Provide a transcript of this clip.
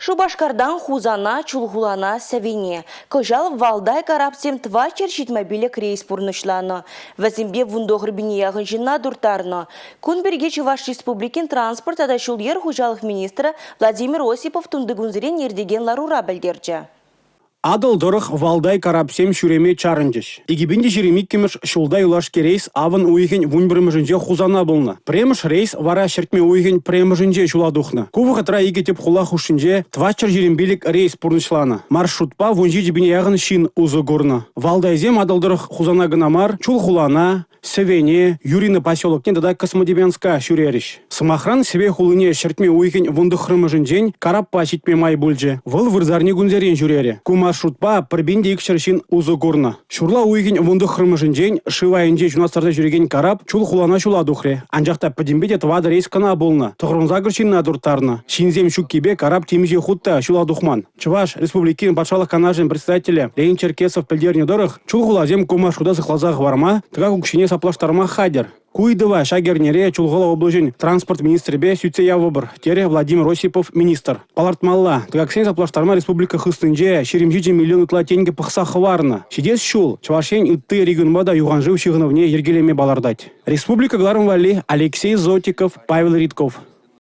Шупашкартан Хусана, Чулхулана, Сӗвене. Кӑҫал Валдай карапсем 475 рейс пурнӑҫланӑ. Вӗсемпе 19 пине яхӑн ҫынна турттарнӑ. Кун пирки Чӑваш Республикин транспорт тата ҫул-йӗр хуҫалӑх министрӗ Владимир Осипов тунтикунсерен иртекен ларура пӗлтерчӗ. Атӑл тӑрӑх Валдай карапсем ҫӳреме чарӑнчӗҫ. 2022-мӗш ҫулта юлашки рейс авӑн уйӑхӗн 11-мӗшӗнче Хусана пулнӑ. Пӗрремӗш рейс вара ҫӗртме уйӑхӗн пӗрремӗшӗнче ҫула тухнӑ. Ку вӑхӑтра икӗ тӗп хула хушшинче 425 рейс пурнӑҫланӑ. Маршрутпа 17 пине яхӑн ҫын усӑ курнӑ. Валдайсем Атӑл тӑрӑх Хусана кӑна мар, Чулхулана, Сӗвене, Юрино поселокне тата Космодемьянска ҫӳрерӗҫ. Сӑмахран, Сӗве хулине ҫӗртме уйӑхӗн 19-мӗшӗнчен караппа ҫитме май пулчӗ. Вӑл вырсарни кунсерен ҫӳрерӗ. Ку маршрутпа 1200 ҫын усӑ курнӑ. Ҫурла уйӑхӗн 19-мӗшӗнчен шыв айӗнче ҫунат сарса ҫӳрекен карап чул хулана ҫула тухрӗ. Анчах та пӗтӗмпе те тӑватӑ рейс кӑна пулнӑ. 98 ҫынна турттарнӑ. Ҫынсем ҫуккипе карап темиҫе хут та ҫула тухман. Чӑваш Республикин Патшалӑх Канашӗн председателӗ Леонид Черкесов пӗлтернӗ тӑрӑх, чулхуласем ку маршрута сыхласа хӑварма, тӑкак укҫине саплаштарма хатӗр. Ку ыйтӑва ҫак эрнере Чулхула облаҫӗн транспорт министрӗпе сӳтсе явӑпӑр, терӗ Владимир Осипов министр. Палӑртмалла, тӑкаксене саплаштарма республика хыснинче 27 миллион ытла тенкӗ пӑхса хӑварнӑ. Ҫитес ҫул Чӑваш Ен ытти регионпа та юхан шыв ҫыхӑнӑвне йӗркелеме палӑртать. Республика кӑларӑм валли Алексей Зотиков, Павел Ритков.